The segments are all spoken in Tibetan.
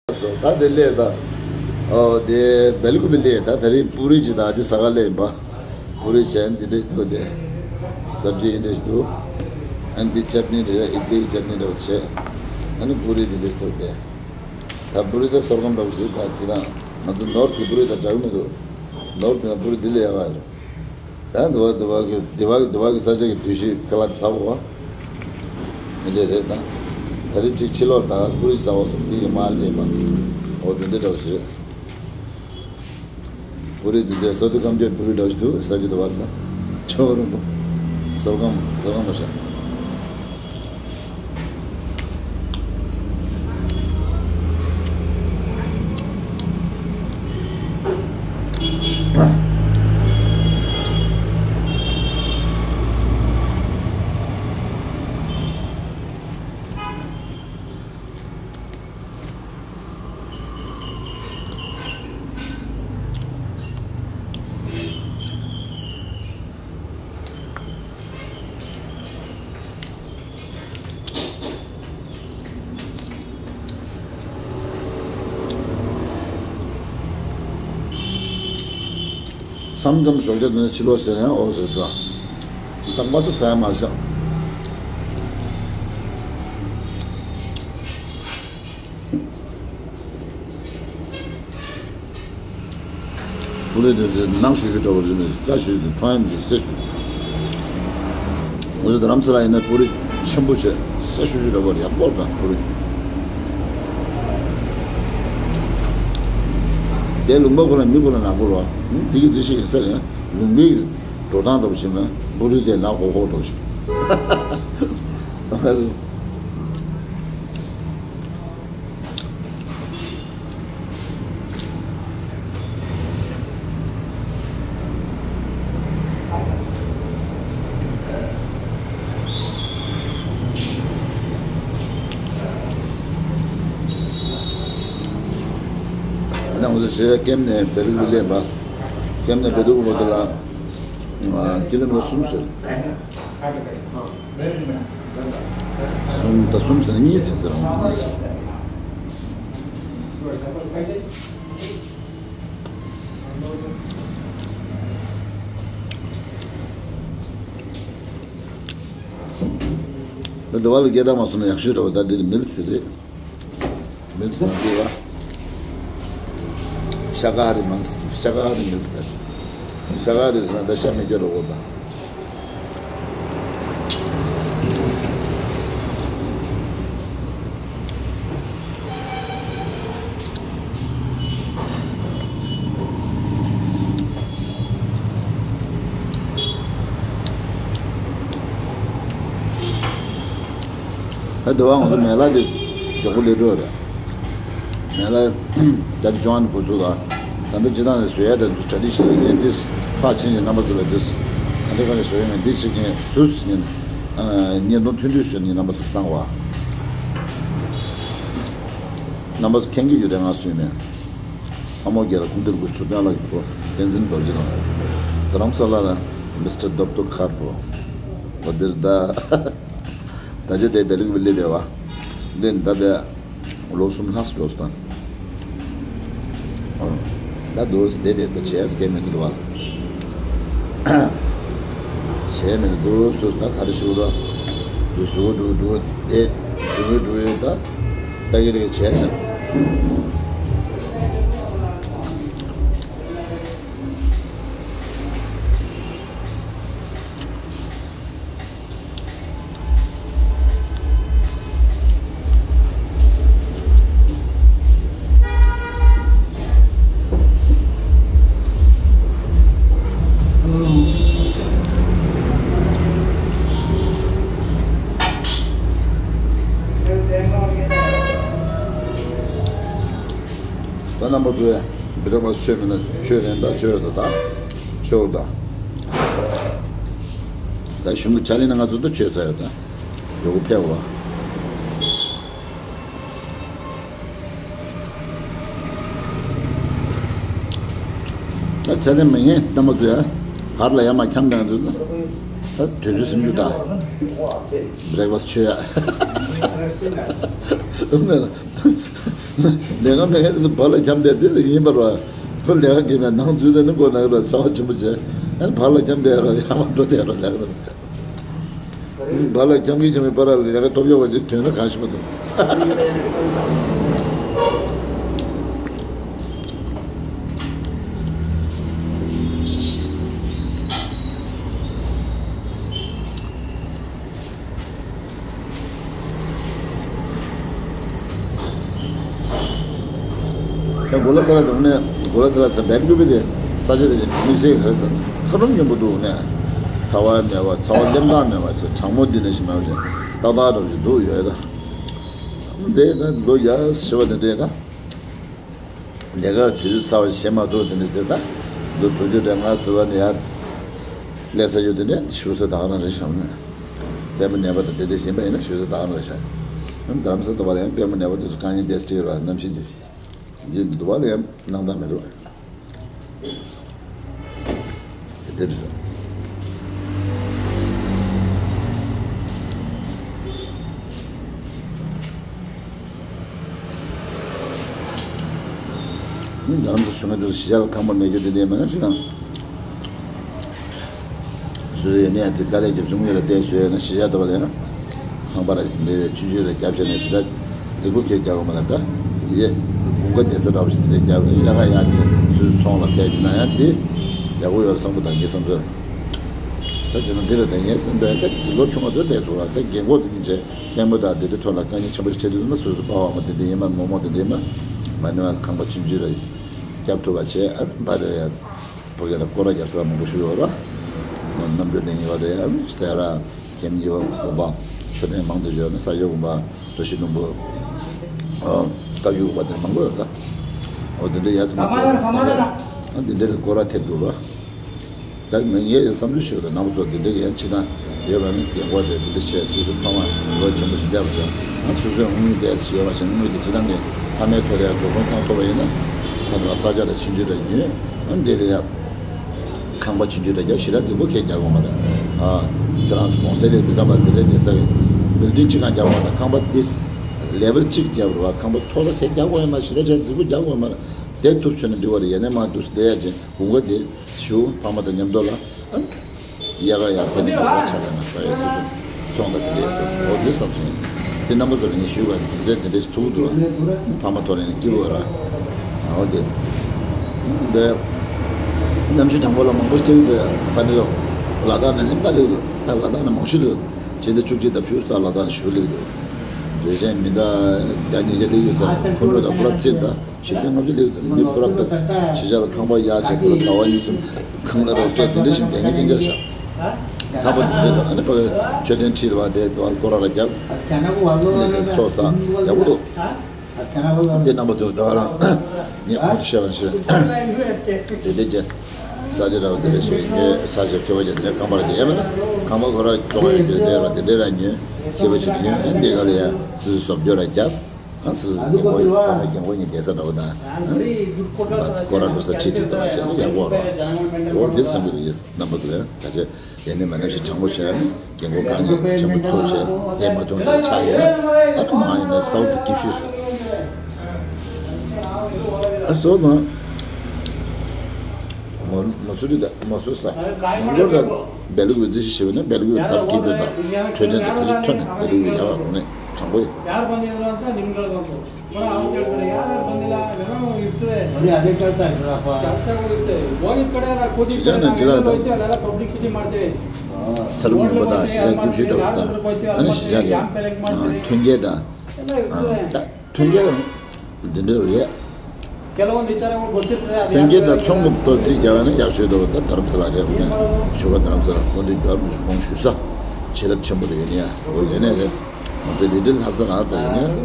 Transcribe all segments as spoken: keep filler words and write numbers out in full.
སོ་ད་དེ་ལས་ད། ཨོ་དེ་བེལ་ཀུ་པི་ལས་ད་ད་རེས་པུ་རི་ཅི་ད་དེ་ས་ག་ལས་ཡིན་པ། པུ་རི་བྱས་འདི་འདྲ་ཞིག་འདུག་དེ། སབ་ཇི་འདི་འདྲ་ཞིག་འདུག་ཨ་ནི་འདི་ཅཊ་ནི་འདྲ་བྱས་ཨི་ཏི་ལི་ཅཊ་ནི་འདྲ་བོ་བྱས། ཨ་ནི་པུ་རི་འདི་འདྲ་ཞིག་འདུག་དེ། ད་པུ་རི་ད་སོར་སྒམ་འདྲ་བོ་ཞིག་འདུག་ད་ཅི་ད་ང་ཚོ་ནོར་ཐི་པུ་རི་ད་འདྲ་གི་མི་འདུག་ནོར་ཐི་ན་པུ་རི་འདི་ལས་ཡག་ག་རེད། ད་འདི་བ་འདི་བ་གི་འདི་བ་འདི་བ་གི་ས་ཆ་གི་དུས་ཤིག་ཁ་ལག་ཟ་བ། མི་འདྲ་རེད་ད། ད་རེས་ཅིག་ཕྱི་ལོགས་ད་པུ་རི་ཟ་བ་སོང་འདི་གི་མ་ལས་མ། འོ་དེ་འདྲ་འདྲ་བོ་ཞིག་པུ་རི་འདི་ཚོ་སོ་ཏི་ཀམ་ཅོད་པུ་རི་འདྲ་བོ་ཞིག་འདུག་ས་ཆ་འདི་བར་ད། ཆོ་རུ་འདུག་སོར་སྒམ་སོར་སྒམ་མ་ཤ། མཚམས་མཚམས་ཞོགས་ཇ་འདོན་ཕྱི་ལོགས་ཟེར་ཡང་འོ་ཟེར་འགྲོ། རྟག་པར་དུ་ཟ་ཡ་མ་བཞག་པུ་རི་དེ་ཚོའི་ནང་ཞུ་རྒྱུ་འདྲ་བོ་རེད་མེད་ཅ་ཞུ་རྒྱུ་མཐོང་ཡ་མི་འདུག་སེ་ཞུ། ང་ཚོ་རྡ་རམ་ས་ལ་ཡིན་ན་པུ་རི་ཆེན་པོ་བྱས་སེ་ཞུ་རྒྱུ་འདྲ་བོ་ཡག་པོ་དང་པུ་རི། དེ་ལུང་པ་ཁོ་ན་མི་ཁོ་ན་ནག་པོ་རོ། དེ་གི་རྩི་ཤིང་ཡིན་ས་རེད། ལུང་པའི་འགྲོ་སྟངས་འདྲ་བོ་ཞིག་ན་པུ་རི་དེ་ནག་ཧོ་ཧོ་འགྲོ་ཞིག་ང་ཚོ་ཞེས་ཀེམ་ནས་བེ་རུ་ལུ་ལེན་པ། ཀེམ་ནས་བེ་རུ་ལུ་ལ་ཀི་ལོ་མི་ཊར་གསུམ་ཟེར། གསུམ་ད་གསུམ་ཟེར་གཉིས་ཟེར་ཟེར་གཉིས་ཟེར། ད་དེ་བ་ལ་སྐད་གྲགས་མ་སོང་ན་ཡག་ཤོས་རེད་བ། ད་འདི་ནི་མིལ་ཟེར་རེད། མིལ་ཟེར་འདི་བ། ཤ་ཀ་ཧ་རི་མིལ་ཟེར། ཤ་ཀ་ཧ་རི་མིལ་ཟེར། ཤ་ཀ་ཧ་རི་ཟེར་ན་ད་ཤ་མི་སྐྱོ་རོགས་གོ་ད། ད་དེ་བ་ང་ཚོ་མེ་ལ་དེ་མགྱོགས་པོ་ལས་འགྲོ་རེད། མེ་ལ་ད་ཇོན་གོ་ཚུལ་ལ་ད་ལྟ་སྤྱི་བཏང་ནས་བཟོ་ཡ་དེ་ཚོ་ཊ་རེ་ཌི་ཤི་ནལ་ཡིན་ཏེ་ཕར་ཕྱིན་ནས་རྣམ་པ་ཚོ་ལ་དེ་ག་འདྲ་ག་འདྲ་བཟོ་ཡ་མེད་འདི་ཕྱི་རྒྱལ་བཟོས་ཟིན་ནས་ཉེན་རྟོག་མཐུན་སྒྲིལ་བཟོས་ནས་རྣམ་པ་ཚོ་བཏང་བ། རྣམ་པ་ཚོ་མཁྱེན་གྱི་ཡོད་རེད་ང་གསུངས་ནས། ཨ་མོ་རྒྱལ་ལ་ཁུངས་ཐེར་དགུ་ཐུབ་བསྟན་ལགས་ཀྱི་བུ་བསྟན་འཛིན་རྡོ་རྗེ་དང་། རྡ་རམ་ས་ལ་ལ་མི་སི་ཊར་རྡོབ་ཏོ་མཁར་བུ། འོ་འདིར་ད། ད་ཆ་དེ་བེ་ལུག་བི་ལི་དེ་བ། འདི་ད་བེ། ལོ་གསུམ་ལྷག་འགྲོ་སྟངས། ཨ། ད་དུ་དེ་དེ་ད་བྱས་སྐད་མི་འདུག་བ། བྱས་མི་འདུག་དུ་ད་ག་རེ་ཞུ་ད། དུ་འགྲོ་འགྲོ་འགྲོ་དེ་འགྲོ་འགྲོ་ད། ད་གི་རེ་བྱས་ཤག་ད་རྣམ་པ་ཚོས་བི་ཊ་མ་ཆོས་མིན་ན་ཆོས་རེད་ད་ཆོས་ད་ད་ཆོས་ད། ད་གཞུང་གི་ཕྱག་ལེན་ན་ང་ཚོ་ད་ཆོས་ཚ་ཡོད་ད། ཡོག་ཕེ་བ། ད་ཆ་ལེན་མི་ངན་རྣམ་པ་ཚོས་ཡ། བར་ལ་ཡ་མ་འཁྱམ་དང་དུ་ད། ད་དུས་ཚོད་ཟིན་རྒྱུ་ད། བྷི་རེག་ཕ་སི་ཊི་ཆོས་ཡ། ལས་ཀ་མེད་མཁན་དེ་ཚོ་བར་ལ་འཁྱམས་བསྡད་དེ་ཡིན་པ་རེད་བ། ཁོ་ལས་ཀ་གིས་མེད་ནང་འཛུལ་དེ་ནི་ཁོ་ནང་ལ་བྱ་བ་ཆེན་པོ་བྱས། ཨ་ནི་བར་ལ་འཁྱམས་བསྡད་ར་ཡར་མར་འགྲོ་བསྡད་ར་ལས་ཀ་མེད། བར་ལ་འཁྱམས་ཀྱིན་འཁྱམས་པའི་བར་ལ་ལས་ཀ་ཐོབ་ཡོད་པ་ཅིག་ཐོན་ན་གང་ཤེས་པ་འདུག་ད་གོ་ལ་ཏ་ར་དང་ནས་གོ་ལ་ཏ་ར་ས་བེག་ལུ་བི་དེ་ས་ཆ་དེ་ཅིག་དམིགས་བསལ་ག་རེ་ཟེར་ན་ཚ་གྲང་སྙོམས་པོ་འདུག་ནས། ཚ་བ་མེད་པ་ཚ་བ་ལེམ་ཐག་མེད་པ་ཅིག་གྲང་མོ་འདི་ནས་ཞིག་མེད་པ་ཅིག་ཏག་ཏག་འདྲ་པོ་ཅིག་འདུག་ཡོད་ད། དེ་ད་ལོ་ཡ་ཞི་བ་དེ་འདྲས་ད། ལས་ཀ་དུས་ཚོད་ཚ་བ་ཞེ་མ་ཐུག་དེ་འདྲ་ཅིག་ད། ལོ་དྲུག་ཅུ་རེ་ལྔ་ཟེར་བ་ནས་ཡ། སླེབས་ས་ཡོད་དེ་འདྲས་བཞུགས་ས་ད་ག་རང་རེད་བཞག་ན། པད་མ་ནད་པ་དང་དེ་འདྲས་ཡིན་པ་ཡིན་ན་བཞུགས་ས་ད་ག་རང་རེད་བཞག་རྡ་རམ་ས་ལ་བ་ལ་ཡང་པད་མ་ནད་པ་དེ་ཚོ་དཀའ་ངལ་དེ་སྤྲད་ར་གནམ་གཤིས་དེ། འདི་འདུག་བ་ལ་ཡང་སྣང་དག་མི་འདུག་དེ་འདྲ་རེད། རྡ་རམ་ས་ཞུ་མཁན་དེ་ཚོ་གཞིས་ཆགས་ལ་ཁང་པ་མེད་རྒྱུ་དེ་འདྲས་མེད་ན་ཅི་དང་། སུ་ཡིན་ནའི་དེ་དཀའ་ལས་རྒྱབ་བྱུང་ཡོད་ལ་བལྟས་སོང་ན་གཞིས་ཆགས་དེ་བ་ལ་ཡང་ཁང་པ་ར་ཞིག་འདྲ་བའི་ཆུང་ཆུང་ར་རྒྱབ་བྱས་ནས་ཞེ་དྲག་རྫིག་པོ་ཁྱེད་རྒྱག་དགོས་མ་ལ་ད་ཡེ་དགུན་ཁ་བསྡད་ས་འདྲ་བོ་ཞིག་དེ་འདྲ་རྒྱབ་ཡག་ག་ཡག་ཚེ་སུའི་ཚོང་ལ་ཕལ་ཆེར་ན་ཡང་དེ་ཡག་པོ་ཡོད་རེད་བསམ་གི་ད་ངའི་བསམ་ཚོད། ད་བྱས་ན་འདི་རེད་ད་ངའི་བསམ་པའི་ད་ལོ་ཆུང་བ་ཚོ་བསྡད་ཐུབ་ར་ད་རྒན་གོག་དེ་གཉིས་བྱས་དཔལ་མོ་དང་དེ་འདྲ་ཐོག་ལ་དཀའ་ངལ་ཆེན་པོ་ཞིག་འཕྲད་དུས་ཙམ་པ་སོ་སོ་པ་བ་མ་དེ་འདྲ་ཡིན་མ་རེད་མོག་མོག་དེ་འདྲ་ཡིན་མ་མ་ནི་བ་ཁང་པ་ཆུང་ཆུང་ར་ཡིན། རྒྱབ་ཐུབ་པ་བྱས་ཨ་བ་རེ་ཡ། ཕ་གི་ལ་སྐོར་ར་རྒྱབ་ས་མང་པོ་ཞིག་ཡོད་ར། རྣམ་གྲོལ་གླིང་ཡོད་རེད་ཨ་ནི་ས་ཡ་ར་རྒྱ་མི་ཡོད་དགོན་པ་མཆོད་རྟེན་མང་དུ་ཡོད་ནི་ས་ཡོད་དགོན་པ་བཀྲ་ཤིས་ལྷུན་པོ། བཀའ་བརྒྱུད་དགོན་པ་དེ་མང་པོ་ཡོད་ད། འོ་དེ་འདྲ་ཡ་ཚ་མ་ཚ་ཨ་འདི་འདྲ་གི་སྐོར་ར་ཐེབས་འདུག་ར། ད་ངས་བསམ་ཚུལ་ཞུ་དང་རྣམ་པ་ཚོ་འདི་འདྲ་ཡན་ཆེ་ན་ཡོད་པ་ནི་རྒན་གོག་དེ་འདི་འདྲ་བྱས་སོ་སོའི་ཕ་མ་ལོ་ཆེན་པོ་ཞིག་བསྡད་པ་བྱས་ཨ་སོ་སོའི་དངུལ་དེ་ཡོད་པ་བྱས་དངུལ་དེ་ཇི་ལྟར་ངས་ཕ་མའི་ཐོག་ལ་ཡང་འགྲོ་སོང་བཏང་ཐུབ་པ་ཡིན་ན་ཕ་མ་ས་ཆ་ལ་ཆུང་ཆུང་རེ་ཉོས་ཨ་འདི་ལ་ཡང་ཁང་པ་ཆུང་ཆུང་རེ་རྒྱབ་ཞེ་དྲག་རྫིག་པོ་ཁས་རྒྱག་དགོས་མ་རེད། ཨ་ཁྱོད་རང་ཚོ་གོང་གསལ་ལས་འདི་ཙམ་པ་འདི་ལས་འདི་ས་གི་བིལ་ཌིང་གཅིག་གང་རྒྱག་དགོས་མ་རེད། ཁང་པ་འདི་ལེ་ཝལ་གཅིག་རྒྱབ་རེད་བ། ཁང་པ་མཐོ་ས་ཁས་རྒྱག་དགོས་ཡ་མ་ཞེ་དྲག་ཅིག་རྫིག་པོ་རྒྱག་དགོས་མ་རེད། བསྡད་ཐུབ་བྱུང་ན་འགྲིག་པ་རེད། ཡ་ནས་མ་འདུག་བསྡད་ཡ་ཅིག་དགུན་ཁ་འདི། ཞུ་ཕ་མ་དང་མཉམ་དུ་ལ། ཨ། དབྱར་ཁ་ཡར་ཕེབས་ནས་འགྲོ་བ་ཆ་ལ་ང་ཚོ་ཡ་སོ་སོ་ཚོང་དང་དེ་འདྲས་སོ་འོ་དེ་བསམ་སོང་། དེ་རྣམ་པ་ཚོ་ལ་ངས་ཞུས་པ་རྒྱུ་མཚན་དེ་འདྲས་ཐུག་འདུག་ཨ། ཕ་མ་ཐོག་ནས་ནི་སྐྱིད་པོ་ར། འོ་དེ། འདི། གནམ་གཤིས་གྲང་པོ་ལ་མང་པོ་སྐྱེ་གི་འདུག་ཕ་ནི་ལ་དྭགས་ནས་ལེན་ད་ལེགས་འདུག་ད་ལ་དྭགས་ནས་མང་ཤོས་འདུག་ཇི་འདྲ་བཅུ་གཅིག་དང་བཞི་ད་ལ་དྭགས་ནས་ཞུ་ལེགས་འདུག་རེ་ཞན་མི་ད་རྒྱ་ཉིས་བརྒྱ་ལེགས་ཡོད་ས་ཁོ་ནོ་ད་པུ་ར་ཚིར་ད། ཞིབ་ལྟ་ལྔ་བཅུ་ལེགས་འདུག་མི་པུ་ར་པད་ཤི་བྱ་ལ་ཁང་པ་གཡར་བྱས་པུ་ར་ཟླ་བ་གཉིས་གསུམ་ཁང་གླ་རོགས་སྤྲད་དེ་འདྲ་ཞིག་འདས་ངེས་ཀྱི་འགྱར་བཞག་ཐ་པ་དེ་འདྲ་དང་ཨ་ནི་ཕ་གི་མཆོད་རྟེན་ཁྲིད་བ་དེ་དུ་བ་སྐོར་ར་རྒྱབ་ཨ་ནི་ཅིག་ཚོགས་བསགས་ཡག་པོ་འདུག་འདི་རྣམ་པ་ཚོ་ད་རང་ངས་ཁོང་དུ་བཤད་པ་ཞིག་དེ་འདྲ་བྱས་ས་ཆ་ར་བ་དེ་འདྲ་ཞིག་ཉོས་ས་ཆ་ཁྱོད་བ་ཅན་དེ་འདྲ་ཁང་པ་ར་རྒྱབ་ཡ་མེད་ན་ཁང་པ་ཁོ་ར་ཅོག་ཡ་དེ་འདྲ་ར་དེ་འདྲ་ར་ཉོས་ཁྱེད་བ་ཅིག་ཉོས་ཨ་ནི་འདི་ག་ལ་ཡ་སུ་སུ་བཟོ་བཅོས་ར་རྒྱབ། ཨ་སུ་སུ་རྒན་གོག་ཡིན་ན་རྒན་གོག་གཉིས་བསྡད་ས་འདྲ་བོ་དང་ཨ་སྐོར་ར་འགྲོ་ས་ཁྲིད་ཁྲིད་གཏོང་བ་བྱས་ན་ཡག་པོ་རེད། འོ་དེ་བསམ་གྱི་འདུག་ཡིན་རྣམ་པ་ཚོ་ལ་ད་ཆ་ཡ་ནི་མ་ནམ་ཞིག་དྲང་པོ་བྱས་ཨ་ནི་རྒན་གོག་གང་ཉིད་ཆེན་པོ་ཐུག་བྱས་བསྡད་མ་ཐུབ་འདྲ་ཆགས་ཡོད་ན་ཨ་ནི་མ་ཡིན་ན་སའུ་ཐི་ཀིབ་ཤུ་ཨ་སོ་ན་མ་མ་སུ་རི་ད་མ་སུ་ས་མ་འགོར་ད་བེ་ལུག་གི་རྩི་ཤི་ཞེས་པ་ནི་བེ་ལུག་གི་བརྡབ་སྐྱེས་པོ་དང་འཕྲོད་བསྟེན་དུ་ག་ཚོད་ཐོན་ནས་བེ་ལུག་གི་ཡ་བ་རུང་ནས་དྲང་པོ་ཡིན། ཕྱི་རྒྱལ་ནང་ཇི་ལྟར་དང་། ཚ་རུ་མུན་པ་དང་ཤི་ཚ་སྐྱིབ་ཤུལ་འགྲོ་དང་། ཨ་ནི་ཕྱི་རྒྱལ་ལ་ཐོན་སྐྱེད་དང་། ཐོན་སྐྱེད་དང་། འདི་འདྲ་རེད། ཐོན་སྐྱེད་དང་ཚོང་གི་ཐོག་རྩིས་རྒྱག་པ་ན་ཡག་ཤོས་འདུག་ད་རྡ་རམ་ས་ལ་རེད་འོ་ནས་བཞུགས་པ་རྡ་རམ་ས་ལ་ཁོང་འདི་རྒྱབ་ཁོང་བཞུགས་ས་བྱིན་རླབས་ཆེན་པོ་རེད་ཡིན་ཡ་འོ་ཡིན་ནས་རེད། ང་ཚོ་ལི་ཏིལ་ལྷ་ས་རང་ད་ཡིན་ནས།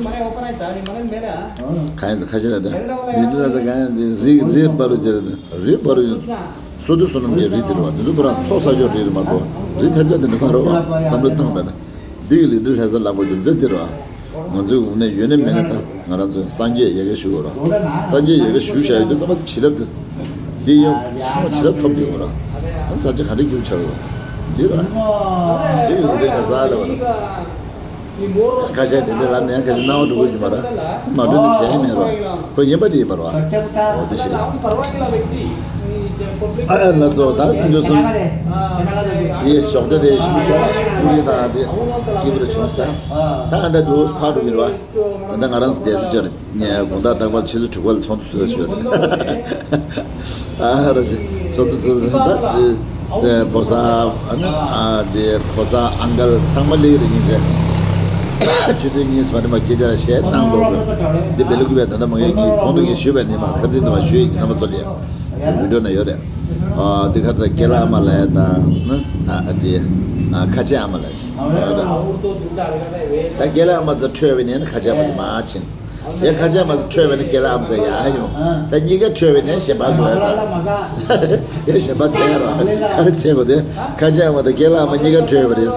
གང་ཡིན་ཟེར་ཁ་ཤས་རེད་ད་ལི་ཏིལ་ལྷ་ས་གང་ཡིན་འདི་རི་རི་བར་རུ་ཅེར་རི་བར་རུ་ཡིན། སོ་དུ་སོ་ནམ་གྱི་རི་འདི་རུ་བ་འདི་ཚོ་པུ་ར་ཚོགས་ས་ཡོད་རི་རུ་མ་གཏོགས་རི་ཐལ་ཆ་འདི་འདྲ་མ་རུ་བ་བསམ་བློ་བཏང་པས་ན་འདི་གི་ལི་ཏིལ་ལྷ་ས་ལབ་པ་རྒྱུ་མཚན་འདི་རུ་བ། ང་ཚོའི་འོག་ནས་ཡོད་ནས་མེད་ནས་ད་ང་རང་ཚོ་སངས་རྒྱས་ཡ་གི་ཞུ་བ་ར། སངས་རྒྱས་ཡ་གི་ཞུ་བྱ་ཡོད་དུས་ཚང་མ་བྱིན་རླབས་དེ། འདི་ཡང་ཚང་མ་བྱིན་རླབས་ཐོབ་དེ་ཡོད་ར། ཨ་ས་ཆ་ག་འདྲ་རྒྱུ་ཆགས་ཡོད། འདི་ར། འདི་ཡོད་དེ་ང་ས་ལ་བ་ར། ཁ་ཤས་དེ་འདྲ་ལབ་ནས་ཁ་ཤས་སྣང་བ་འགྲོ་གི་ཡོད་མ་རེད། མ་འགྲོ་ནས་བྱས་ནི་མེད་རོ། ཁོ་ཡིན་པ་དེ་ཡིན་པ་རོ། འོ་དེ་ཞིག་རེད། ཨ་ལ་སོ་ད་ཁྱོད་ཚོ་དེ་ཞོགས་ཇ་དེ་ཞིམ་པོ་བྱུང་། ཀུ་རེ་དང་དེ་སྐྱིད་པོ་རེ་བྱུང་སྟེ། ད་ཨ་ད་དུ་ཕར་འགྲོ་གི་རེད་བ། ད་ང་རང་ཚོ་བསྡད་ས་ཅོ་རེད། ངས་དགོང་དག་རྟག་པར་ཆུ་ཚོད་དྲུག་པ་ལ་ཚོགས་འདུ་ཚོགས་ས་ཅོ་རེད། ཨ་ར་ཞིག་ཚོགས་འདུ་ཚོགས་ས་ད་ཅི་ཕོ་གསར་ཨ་ནི་ཨ་དེ་ཕོ་གསར་ཨང་ཀལ་ཚང་མ་སླེབས་རེད། སྙིང་རྗེ་ཆུ་ཚོད་གཉིས་སུ་མ་ནི་མ་སྐད་ཆ་ར་བཤད་གནང་འདུག་རེད། འདི་བེ་ལུ་ཀུ་བས་ད་ལྟ་མ་ངས་ངས་གོང་དུ་ངས་ཞུས་པའི་ནི་མ་ཁ་ཚིག་འདི་མ་ཞུས་ཡིན་གྱི་རྣམ་པ་ཚོ་ལ་ཡ། བི་ཌིའོ་ན་ཡོད་རེད། ཨ་འདི་ཁ་ཚ་རྒན་ལགས་ཨ་མ་ལགས་དང་ཨ་དེ་ཨ་ཁ་ཆེ་ཨ་མ་ལགས་ཤིག་ཡོད་རེད། ད་རྒན་ལགས་ཨ་མ་ཚ་འཕྲོས་པའི་ནས་ནི་ཁ་ཆེ་ཨ་མ་ཚ་མ་ཕྱིན། ཡ་ཁ་ཆེ་ཨ་མ་ཚ་འཕྲོས་པའི་ནི་རྒན་ལགས་ཨ་མ་ཚ་ཡ་ཡོང་། ད་གཉིས་ཀ་འཕྲོས་པའི་ནས་གཞན་པ་འགྲོ་ཡ་ར། ཡ་གཞན་པ་ཚེ་ཡ་ར་ཁ་རེ་ཚེ་གོ་དེ་ཁ་ཆེ་ཨ་མ་དང་རྒན་ལགས་ཨ་མ་གཉིས་ཀ་འཕྲོས་པ་རེད།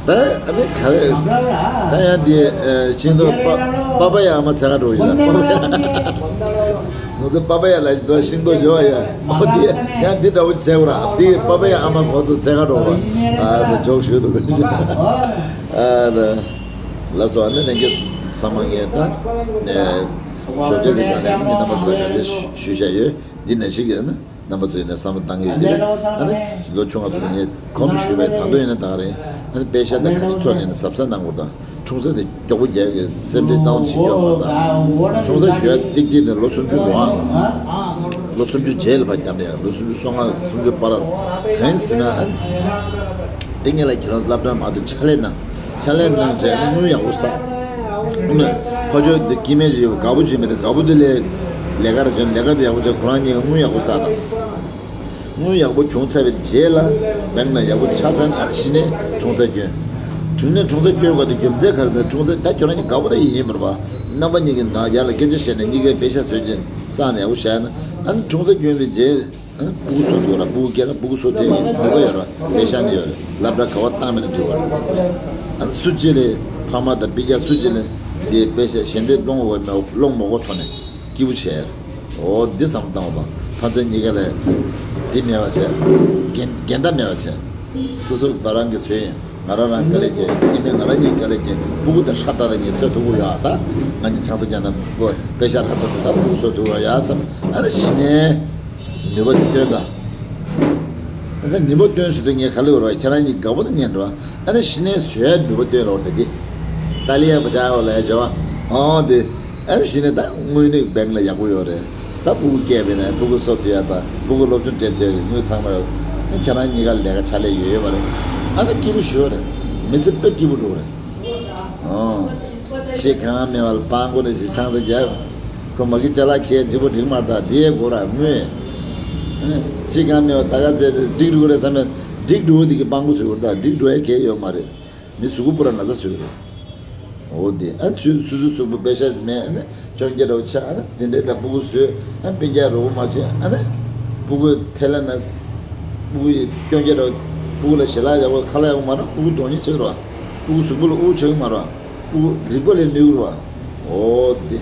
ད་ཨ་ནི་ག་རེ། ད་ཡང་འདི་ཤིང་ཏོག་པ་པ་པ་ཡ་ཨ་མ་ཚ་ག་འགྲོ་ཡོད་ལ་པ་པ་ཡ། ང་ཚོ་པ་པ་ཡ་ལ་ཤིང་ཏོག་ཤིང་ཏོག་འཇོ་བ་ཡ། ཨོ་འདི་ཡང་འདི་འདྲ་བོ་ཅིག་ཟེར་བ་ར་འདི་པ་པ་ཡ་ཨ་མ་གོ་ཏོ་ཚ་ག་འགྲོ་བ། ཨ་ད་འཇོག་ཞུ་འདུག་ག་ཨ་ལ་ལ་སོ་ཨ་ནི་ལན་གྱི་ཚང་མ་ངས་ད་ཞོགས་ཇ་འདི་ག་ནས་ངས་རྣམ་པ་ཚོ་ལ་ག་ཚོད་ཞུ་བྱ་ཡོད་འདི་ནས་ཞིག་ཡོད་ན། རྣམ་པ་ཚོས་ནས་བསམ་བློ་བཏང་གི་ཡོད་ཀྱི་རེད། ཨ་ནི་ལོ་ཆུང་བ་ཚོ་ནས་གོང་དུ་ཞུས་པའི་ད་དུང་ཡིན་ན་ད་ག་རེད། ཨ་ནི་དཔེ་ཤ་དང་ག་ཅི་ཐོག་ནས་ནི་གཟབ་གཟབ་གནང་དགོས་དང་། འཁྲུངས་ས་དེ་མགྱོགས་པོ་རྒྱག་གི་སེམས་ཁྲལ་གཙང་བོ་བྱེད་རྒྱུ་ཡོད་པ་དང་། འཁྲུངས་ས་རྒྱུ་ཏིག་ཏིག་ནས་ལོ་སུམ་ཅུ་ལོ་ཨང་། ལོ་སུམ་ཅུ་རྗེས་ལ་ཕར་བརྒྱབ་ནས་ལོ་སུམ་ཅུ་སོ་ལྔ་སུམ་ཅུ་བར་གང་ཡིན་ཟེར་ན་ཨ་ནི་ཏིག་ངེད་ལ་ཁྱེད་རང་སློབ་གྲྭ་མ་གཏོགས་ཕྱག་ལས་གནང་། ཕྱག་ལས་གནང་བྱས་ནས་དངུལ་ཡག་པོ་བསགས། ཨ་ནི་ཕ་ཆོས་འདི་སྐྱེ་དམན་ཞིག་ཡོད་པ་དགའ་པོ་བྱེད་མི་དེ་དགའ་པོ་དེ་ལས་ལས་ཀ་ར་བྱོན་ལས་ཀ་དེ་ཡག་པོ་བྱས་ཁོ་རང་གཉིས་ཀ་དངུལ་ཡག་པོ་བསགས་དང་། དངུལ་ཡག་པོ་བྱུང་ཚར་བའི་རྗེས་ལ་བེང་ལ་ཡག་པོ་ཆགས་ཚར་ནས་ཨ་ནི་གཞི་ནས་འཁྲུངས་ས་སྐྱོན། དྲུང་ནས་འཁྲུངས་ས་སྐྱོན་དགོས་དེ་རྒྱུ་མཚན་ག་རེ་ཟེར་ན་འཁྲུངས་ས་ད་ཁྱོད་རང་གཉིས་དགའ་པོ་ད་ཡིན་ཡིན་པ་རེད་པ། རྣམ་པ་གཉིས་ཀྱི་ནང་ཡར་ལ་སྐད་ཆ་བཤད་ནས་གཉིས་ཀའི་དཔེ་ཤ་བཟོས་རྗེས་བསགས་ནས་ཡག་པོ་བཞག་ན་ཨ་ནི་འཁྲུངས་ས་སྐྱོན་པའི་རྗེས། ཨ་ནི་སྤུ་གུ་བཟོ་ཐུབ་ར་སྤུ་གུ་སྐྱེས་ན་སྤུ་གུ་བཟོ་ཐུབ་ཡག་གི་ཚོད་ལྟ་ཡོད་ར་དཔེ་ཤ་ནི་ཡོད་རེད། སློབ་གྲྭ་ག་བ་བཏང་མེད་ན་འགྲིག་བ་རེད། ཨ་ནི་སུ་གཅིག་ལས་ཕ་མ་དང་སྤུན་ཀྱག་སུ་གཅིག་ལས་དེ་དཔེ་ཤ་ཞལ་འདེབས་སློང་དགོས་མེད་སློང་མ་དགོས་ཐོག་ནས་སྐྱིད་པོ་བྱས་རེད། འོ་འདི་བསམ་བློ་བཏང་བ་དང་ཕན་ཚུན་གཉིས་ཀ་ལས་འདི་མེད་པ་བྱས། འགལ་འགལ་ཟླ་མེད་པ་བྱས། སོ་སོ་བ་རང་གི་བཟོས་ཡིན། ང་རང་རང་དཀའ་ལས་རྒྱབ་ཡིན་མིན་ང་རང་གཉིས་དཀའ་ལས་རྒྱབ་སྤུ་གུ་དེ་ཧྲ་ཏག་ཏག་ངས་བཟོ་ཐུབ་ཀྱི་ཡོད་ཨ། ད་ང་གཉིས་ཆང་ས་རྒྱག་ན་སྤུ་དཔེ་ཤ་ཧྲ་ཏག་ཏག་ད་སྤུ་གུ་བཟོ་ཐུབ་ཀྱི་ཡོད་ཨ་བསམ། ཨ་ནི་གཞི་ནས་ནུས་པ་དེ་བཏོན་དང་། ཨ་ནི་ནུས་པ་བཏོན་ཟེར་དུས་ངས་ག་ལེ་བར་བ་ཁྱེད་རང་གཉིས་དགའ་པོ་དང་ཉན་འགྲོ་ཨ། ཨ་ནི་གཞི་ནས་བཟོ་ཡ་ནུས་པ་བཏོན་རོགས་དེ་དེ། ཏཱ་ལི་ཡ་བ་ཅག་ཡོད་ལ་ཡ་བྱ་བ་ཨོ་དེ། ཨ་ནི་གཞི་ནས་ད་དངོས་གནས་བེང་ལ་ཡག་པོ་ཡོད་རེད། ད་སྤུ་གུ་སྐྱེས་པ་ཡིན་ན་སྤུ་གུ་གསོ་ཐུབ་ཡ་དང་སྤུ་གུ་སློབ་སྦྱོང་སྤྲད་ཐུབ་ཡ་གི་དངུལ་ཚང་མ་ཡོད་རེད། ཁྱེད་རང་གཉིས་ཀ་ལས་ཀ་ཕྱག་ལས་ཡོད་ཡོད་པ་རེད། ཨ་ནི་སྐྱིད་པོ་ཞུ་བ་རེད། མི་ཚེ་དཔེ་སྐྱིད་པོ་འགྲོ་གི་རེད། ཨོ། ཅི་གང་མེད་པ་ལ་སྤང་སྒོ་ནས་ཅི་ཆང་ས་རྒྱབ། ཁོ་མ་གི་ཅ་ལག་ཁྱེར་ལྗིད་པོ་འགྲིག་མ་རེད་ད་དེའི་སྒོ་ར་དངུལ། ཅི་གང་མེད་པ་ད་ག་ཚད་འགྲིག་འགྲོ་གི་རེད་བསམ་ཡ། འགྲིག་འགྲོ་འདི་གི་སྤང་སྒོ་བཟོས་གི་རེད་ད་འགྲིག་འགྲོ་ཡ་གལ་ཡོད་མ་རེད། མི་གཟུགས་པོ་ར་ན་ཚ་བཟོས་གི་རེད། འོ་དེ་ཨ་ཆུ་སུ་སུ་གཟུགས་པོ་པེ་ཤ་མེད་ཨ་ནི་སྐྱོན་རྒྱ་རོ་ཆ་ཨ་ནི་དེ་འདྲའི་ལ་སྤུ་གུ་བཟོས་ཨ་སྤུན་ཀྱག་རོ་པོ་མ་བྱེད་ཨ་ནི་སྤུ་གུ་ཐལ་ན་སྤུ་གུ་ཡི་སྐྱོན་རྒྱ་རོ་སྤུ་གུ་ལ་ཞལ་ལག་ཡག་པོ་ཁ་ལག་ཡག་པོ་མ་ར་སྤུ་གུ་གདོང་ཉེས་ཆགས་རོ་སྤུ་གུ་གཟུགས་པོ་ལ་དབུགས་ཆགས་ཀྱི་མ་ར་སྤུ་གུ་རིག་པ་ལས་ནུས་རོ་འོ་དེ་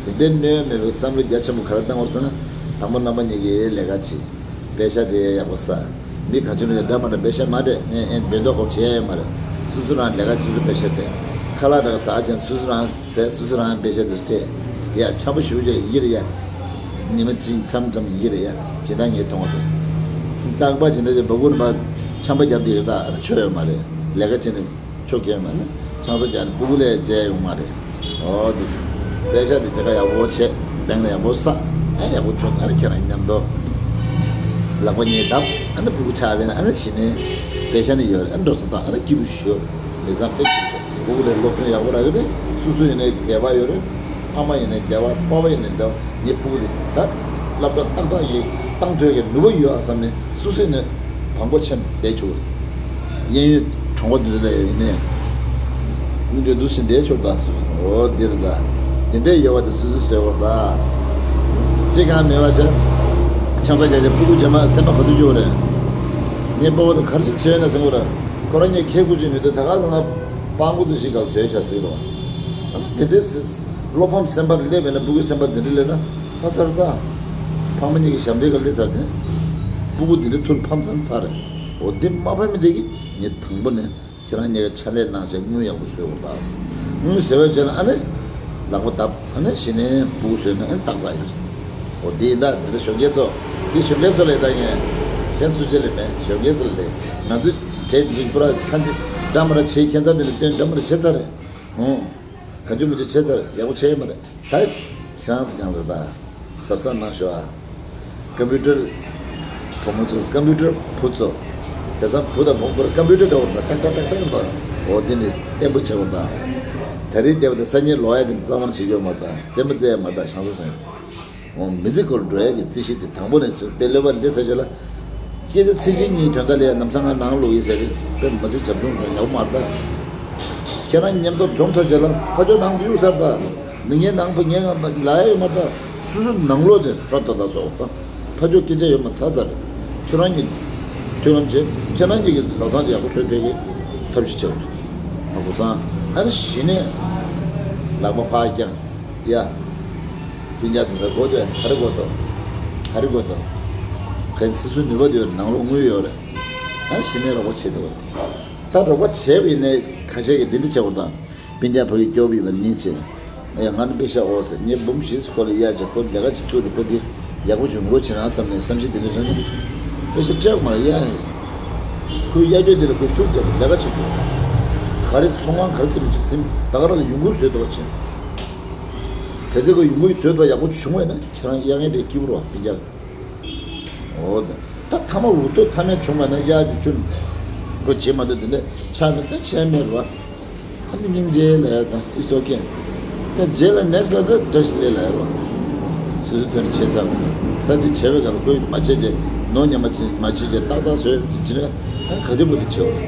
དེ་འདྲའི་ནུས་མེད་པའི་བསམ་བློ་རྒྱ་ཆེན་པོ་ག་རེ་བཏང་བར་ཟེར་ན་དང་པོ་རྣམ་པ་གཉིས་ཀྱི་ལས་ཀ་བྱེད། པེ་ཤ་དེ་ཡག་པོ་ཟ། མི་ག་ཅི་ནས་འདྲ་མ་འདྲ་པེ་ཤ་མ་སྤྲད་ཨེ་ཨེ་འབེན་ཐོག་ཧོབ་བྱེད་ཡ་ཡོད་མ་རེད། སོ་སོ་རང་ལས་ཀ་སོ་སོ་པེ་ཤ་སྤྲད། ཁ་ལག་འདྲ་ག་ཟ་ཅན་སོ་སོ་རང་ཟས་སོ་སོ་རང་པེ་ཤ་དུ་སྤྲད། ཡ་འཆམ་པོ་ཞུ་བྱས་ཡི་གེ་རེད་ཡ། ཉི་མ་གཅིག་མཚམས་མཚམས་ཡི་གེ་རེད་ཡ། ཇི་ལྟར་ངས་མཐོང་བ་ཟེར། རྟག་པ་ཇི་ལྟར་ཅན་བ་གུར་མ་འཆམ་པ་རྒྱབ་དེ་རེད་ད་ཆོ་ཡོད་མ་རེད། ལས་ཀ་བྱེད་ནས་ཆོ་གས་མ་ནི་ཆང་ས་རྒྱག་ནས་སྤུ་གུ་ལས་འབྲས་ཡོང་མ་རེད། ཨོ་དེ་སི། པེ་ཤ་དེ་ཇ་ཁ་ཡག་པོ་བྱས་བེང་ལ་ཡག་པོ་བསགས་ཨ་ཡག་པོ་བྱུང་ཨ་ནི་ཁྱེད་རང་མཉམ་དུ་ལག་པ་གཉིས་བརྡབ་ཨ་ནི་སྤུ་གུ་ཆགས་པས་ན་ཨ་ནི་ཕྱི་ནས་པེ་ཤ་ནི་ཡོད་རེད་ཨ་ནི་འགྲོ་ཚོ་དང་ཨ་ནི་སྐྱིད་པོ་ཞུ་མི་ཚང་དཔེ་སྐྱིད་པོ་བྱུང་སྤུ་གུ་ལས་སློབ་སྦྱོང་ཡག་པོ་རག་གི་རེད། སོ་སོ་ཡིན་ནའི་བདེ་བ་ཡོད་རེད། ཕ་མ་ཡིན་ནའི་བདེ་བ་ཕ་བ་ཡིན་ནའི་བདེ་བ་ངའི་སྤུ་གུ་དེ་ད་སློབ་གྲྭ་ཏག་ཏག་ཡིན་བཏང་ཐོས་ཀྱི་ནུས་པ་ཡོད་ཨ་བསམ་ནས་སོ་སོ་ཡིན་ནའི་བང་པོ་ཆེན་བསྡད་ཆོག་གི་རེད། གཡས་གཡོན་གྲོང་པ་འདི་ཚོ་ལ་ཡིན་ནའི། ཀུན་འདུས་འདུ་ཞིང་བདེ་ཆོག་ད་སུ་འོ་འདིར་ད། དེ་འདྲའི་ཡོད་པ་དེ་སུ་སུ་ཟེར་བ་ད། ཅི་གང་མེད་པ་བྱས། ཆང་ས་རྒྱག་བྱས་སྤུ་གུ་རྗེས་མ་སེམས་པ་ག་ཚོད་སྐྱོ་བ་རེད། ངའི་སྤོ་བོ་དེ་གར་ཞིག་བཟོས་ན་ཟེར་གོ་ར། ཁོ་རང་ངས་ཁྱེད་སྐུ་ཅིག་མི་འདུག་ད་ག་ས་ང་སྤང་སྐུ་ཚོ་ཞིག་གར་བཟོས་བྱ་ཟེར་རོ། ཨ་ནི་དེ་འདྲའི་སྲིད། བློ་ཕམ་སེམས་པར་སླེབས་པས་ན་སྤུ་གུ་སེམས་པ་དེ་འདྲ་སླེབས་ན་ཚ་ཚར་ད། ཕ་མ་གཉིས་ཀྱི་ཞབས་འདྲེན་ག་སླེབས་ཚར་དེ། སྤུ་གུ་དེ་འདྲ་ཐུག་ཕམ་ཚར་ཚར་རེད། འོ་དེ་མ་ཕམ་མི་དེ་གི་ངས་དང་པོ་ནས། ཁྱེད་རང་གཉིས་ཀ་ཕྱག་ལས་གནང་བྱས་དངུལ་ཡག་པོ་བཟོས་དགོས་ད། དངུལ་བཟོས་པའི་རྗེས་ལ་ཨ་ནི་ལག་པ་བརྡབ། ཨ་ནི་གཞི་ནས་སྤུ་གུ་བཟོས་ན་ཨ་ནི་ཏག་ཏག་ཡོད་རེད། འོ་འདི་ཡིན་ད། འདི་ལ་གཞོན་སྐྱེས་ཚོ། འདི་གཞོན་སྐྱེས་ཚོ་ལས་ད་ངས་གཞན་སུ་ཆེ་ལས་མེད། གཞོན་སྐྱེས་ཚོ་ལས། ང་ཚོས་བྲེལ་འདི་པུ་ར་ཁ་ཅིག་འདྲ་མི་འདྲ་བྱེད། ཁྱེད་ཚ་འདི་ལ་སྟོན་འདྲ་མི་འདྲ་བྱེད་ཚར་རེད། ཧུང་། ག་ཅུ་མ་ཅུ་བྱས་ཚར། ཡག་པོ་བྱས་ཡོད་མ་རེད། ད་ཁྱེད་རང་ཚོ་གང་རེད་ད། གཟབ་གཟབ་གནང་ཤོག་ཨ། ཀམ་པུ་ཊར་བུ་མོ་ཚོ། ཀམ་པུ་ཊར་བུ་ཚོ། དེང་སང་བུ་དང་བུ་མོ་ཀམ་པུ་ཊར་འདྲ་བོ་རེད་ད། ཏག་ཏག་ཏག་ཏག་འགྲོ། འོ་འདི་ནི་བརྟན་པོ་བྱས་པ་དང་། ད་རེས་བསྡད་པ་དང་སང་ཉིན་ལོག་ཡ་དེ་གཙང་མར་བྱེད་རྒྱུ་མ་དང་། རྩེད་མོ་རྩེ་ཡ་མ་དང་། ཆང་ས་ཟ་ཡ། འོ་མི་ཚེ་འཁོར་འགྲོ་ཡ་གི་རྩིས་གཞི་དེ་དང་པོ་ནས་ཚུད། དཔེ་ལོས་པ་ལས་ཟེར་བྱས་ལ། སྐད་ཆ་ཚིག་གཅིག་གཉིས་དོན་དག་ལ་ཡ་ལམ་སང་ང་ནང་ལོག་ཡིན་ཟེར་གི། དཔེ་མི་ཚེ་བྱབ་ཆུང་དང་ཡག་པོ་མ་རེད་ད། ཁྱེད་རང་མཉམ་དུ་འཛོམས་ཐུབ་བྱས་ལ་ཕ་ཕྱོགས་ནང་དུ་གཡུག་ཚར་ད། མི་ངན་ནང་ཕ་ངན་ང་ལ་ཡ་ཡོད་མ་རེད་ད། སོ་སོ་ནང་ལོག་དེ་ར་ད་ད་སོགས་ད། ཕ་ཕྱོགས་སྐད་ཆ་ཡོད་མ་ཚར་ཚར་རེད། ཁྱོད་རང་གཉིས་མཐུན་ལམ་བྱེད། ཁྱེད་རང་གཉིས་ཀྱི་བཟའ་ཚང་དེ་ཡག་པོ་བཟོས་ཕེབས་གི་ཐབས་ཤེས་བྱེད་རོགས། ཨ་ཁུ་ཚང་། ཨ་ནི་གཞི་ནས་ལག་པ་ཕར་བརྐྱངས། ཡ། སྤུན་ཀྱག་དེ་ཚོ་དགོས་འདུག་ག་རེ་དགོས་འདུག་ག་རེ་དགོས་འདུག་གན་སོ་སོའི་ནུས་པ་དེ་ཡོད་རེད། ནང་ལོགས་དངུལ་ཡོད་རེད། ཨ་ནི་གཞི་ནས་རོགས་པ་བྱེད་འདུག་ད་རོགས་པ་བྱས་པ་ཡིན་ནའི་ཁ་ཤས་ཀྱིས་འདི་འདྲ་བྱེད་དགོས་དང་། སྤུན་ཀྱག་ཕ་གི་སྐྱོ་བོ་ཡིན་པ་ལ་སྙིང་རྗེ། ཡ་ང་ནི་པེ་ཤ་འོ་ཟེར། ངས་འབུམ་བཞི་ཁོ་ལ་གཡར་བྱས། ཁོ་ལས་ཀ་ཅིག་བཙུགས་ནས་ཁོ་འདི་ཡག་པོ་ཅིག་ཡོང་རོགས་བྱེད་རང་བསམ་ནས་བསམ་གཞིག་དེ་འདྲ་རང་གི་པེ་ཤ་སྤྲད་མ་རེད་ཡ། ཁོའི་གཡར་རྒྱུ་དེ་ལ་ཁོས་ཤུགས་རྒྱབ་ལས་ཀ་བྱེད་ཆོག་ག་རེ་ཚོང་ཁང་ག་རེ་ཟིན་པ་ཅིག་ཟིན། ད་ག་རང་ལ་ཡོང་ཁུངས་བཟོས་འདུག་བྱས། གལ་སྲིད་ཁོས་ཡོང་ཁུངས་བཟོས་འདུག་ཡག་པོ་བྱུང་བས་ན་ཁྱེད་རང་གཡར་མཁན་དེ་སྐྱིད་པོ་རེད་པ། སྤུན་ཀྱག་འོ་ད། ད་ཐ་མ་འུ་ཐུག་ཐ་མལ་བྱུང་བ་ན་གཡར་དེ་ཆུན་འགྲོ་བྱེད་མ་འདུག་དེ་འདྲ་ཆགས་མེད་ད་བྱས་མེད་རེད་པ། ཨ་ནི་སྙིང་རྗེ་ལབ་ཡ་དང་། It's okay། ད་རྗེས་ལ་next་ལ་ད་བཀྲ་ཤིས་བདེ་ལེགས་ལབ་ཡ་རེད་པ། སོ་སོའི་དོན་ལ་བྱས་ཚར་བ། ད་འདི་བྱས་པའི་སྐབས་ལ་ཁོས་མ་བྱས་བྱས་ནོར་ཉམས་མ་བྱས་མ་བྱས་བྱས་ཏག་ཏག་བཟོས་བྱས་ན་ཨ་ནི་ག་དུས་བུ་དུ་བྱེད་པ་རེད།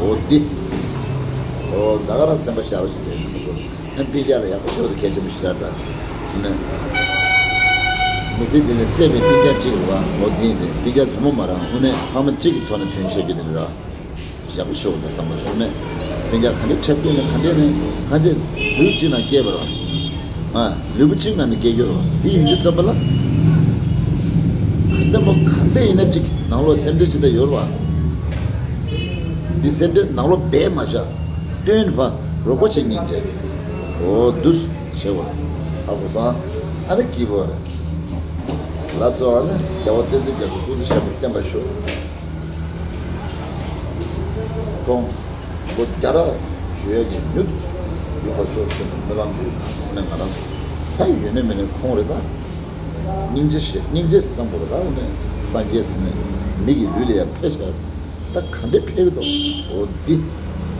འོ་འདི། འོ་ད་ག་རང་སེམས་པ་ཤར་བ་ཞིག་རེད་ཁོ་ཚོ། ཨ་སྤུན་ཀྱག་ལ་ཡག་པོ་ཤོར་དུ་གལ་ཆེན་པོ་ཞིག་རེད་ད། ནས། མི་ཚེ་འདི་ནས་བརྩེ་བའི་སྤུན་ཀྱག་གཅིག་རེད་པ། འོ་འདི་ཡིན་ཏེ་སྤུན་ཀྱག་མཛུབ་མོ་མ་རག་དངོས་གནས་ཕ་མ་གཅིག་གི་ཐོག་ནས་དོན་བྱེད་རྒྱུ་དེ་འདྲ་རེད་པ། ཡག་པོ་ཤོར་ད་བསམ་པ་སོང་ནས། སྤུན་ཀྱག་ག་འདྲའི་འཁྲབ་སྟོན་ནས་ག་འདྲའི་ནས་གང་ཅི་ལུས་གཅིག་ནང་སྐྱེས་པ་རེད་པ། ཨ་ལུས་པོ་གཅིག་ནང་ནས་སྐྱེས་རྒྱུ་རེད་པ། དེ་ཡིན་དུས་ཙམ་པ་ལ། ག་འདྲ་མོ་ག་འདྲ་ཡིན་ན་གཅིག་ནང་ལོགས་སེམས་ཁྲལ་ཅི་འདྲ་ཡོད་རེད་པ། འདི་སེམས་ཁྲལ་ནང་ལོགས་སྦས་མ་བཞག་སྟོན་ཕ་རོགས་པ་བྱེད་སྙིང་རྗེ། འོ་འདུག་བྱེད་པ། ཨ་ཁུ་ཚང་། ཨ་ནི་སྐྱིད་པོ་རེད། ལགས་སོ། ཨ་ནི་རྒྱལ་བ་བསྟན་འཛིན་རྒྱ་མཚོ་སྐུ་ཚེ་ཞབས་པད་བརྟན་པར་ཤོག་ཁོང་ལོ་བརྒྱ་ར་བཞུགས་ཡས་ཀྱི་མྱུར་དུ་ཡོང་བར་ཤོག་ཞེས་སྨོན་ལམ་འདི་དང་ནས་ང་རང་ཚོ་ད་ཡོད་ནས་མེད་ནས་ཁོང་རེད་ད། སྙིང་རྗེ་ཞེས་སྙིང་རྗེ་བསམ་དགོས་རེད་ད། འོ་ནས་སངས་རྒྱས་ཟེར་ནས་མི་གི་ལུས་ལ་ཡང་ཕེབས་ཤག་ད་ག་འདྲས་ཕེབས་ཀྱི་འདུག་འོ་འདི་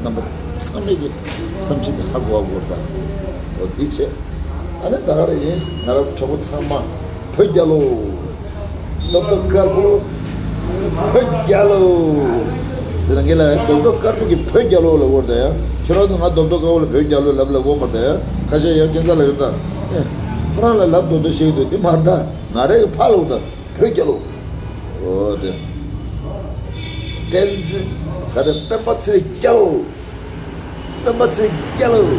རྣམ་པ་ཚང་མས་ཀྱི་བསམ་ཚུལ་འདི་ཧ་གོ་བ་དགོས་ད། འོ་འདི་བྱས། ཨ་ནི་ད་ག་རེ་ཡིན། ང་རང་ཚོ་གྲོགས་པོ་ཚང་མ་བོད་རྒྱལ་ལོ། རྡོག་རྡོག་དཀར་པོ་བོད་རྒྱལ་ལོ། ཟེར་ངེས་ལ་རྡོག་རྡོག་དཀར་པོ་གི་བོད་རྒྱལ་ལོ་ལབ་དགོས་རེད་ད་ཡ། ཁྱེད་རང་ཚོ་ང་རྡོག་རྡོག་དཀར་པོ་ལ་བོད་རྒྱལ་ལོ་ལབ་ལབ་དགོས་མ་རེད་ད་ཡ། ཁ་ཤས་ཡང་ཁྱེད་ཚ་ལ་ཡོད་ད། ཨེ། ཁོ་རང་ལ་ལབ་རྡོག་རྡོག་ཞིག་འདུག་དེ་མ་རེད་ད། ང་རང་གི་ཕ་ལོ་ད། བོད་རྒྱལ་ལོ། འོ་དེ། བསྟན་འཛིན། ག་རེ་སྤེན་པ་ཚེ་རིང་རྒྱལ་ལོ། སྤེན་པ་ཚེ་རིང་རྒྱལ་ལོ།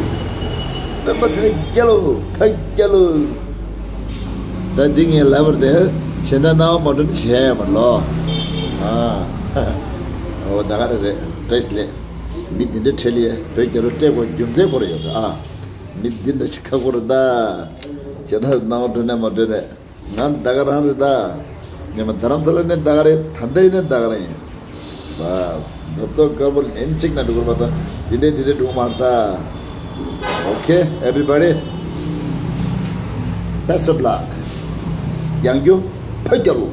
སྤེན་པ་ཚེ་རིང་རྒྱལ་ལོ། བོད་རྒྱལ་ལོ། ད་འདི་ངས་ལབ་པར་དེ་གཞན་དག་སྣང་བ་མ་འགྲོ་ནི་བྱས་ཡ་མ་ལོ། ཨ། འོ་ད་ག་རེ་རེད། བཀྲ་ཤིས་བདེ་ལེགས། མི་འདི་འདྲ་ཁྲེལ་ཡས་བོད་རྒྱལ་ལོ་སྤྲད་དགོས་རྒྱུ་མཚན་ཁོ་ར་ཡོད་ད་ཨ། མི་འདི་འདྲ་ཞིག་ཁག་པོ་རེད་ད། ཁྱེད་རང་སྣང་བ་འགྲོ་ནས་མ་འགྲོ་ནས། ང་ད་ག་རང་རེད་ད། ཉི་མ་རྡ་རམ་ས་ལ་ནས་ད་ག་རེད། ད་ལྟ་ཡིན་ནས་ད་ག་རང་ཡིན། བས། རྡོག་རྡོག་དཀར་པོ་ལན་གཅིག་ན་འགྲོ་གི་རེད་པ་ད། དེ་འདྲས་དེ་འདྲས་འགྲོ་གི་མ་རེད་ད། Okay everybody, best of luck. ཡང་རྒྱུ་བོད་རྒྱལ་ལོ།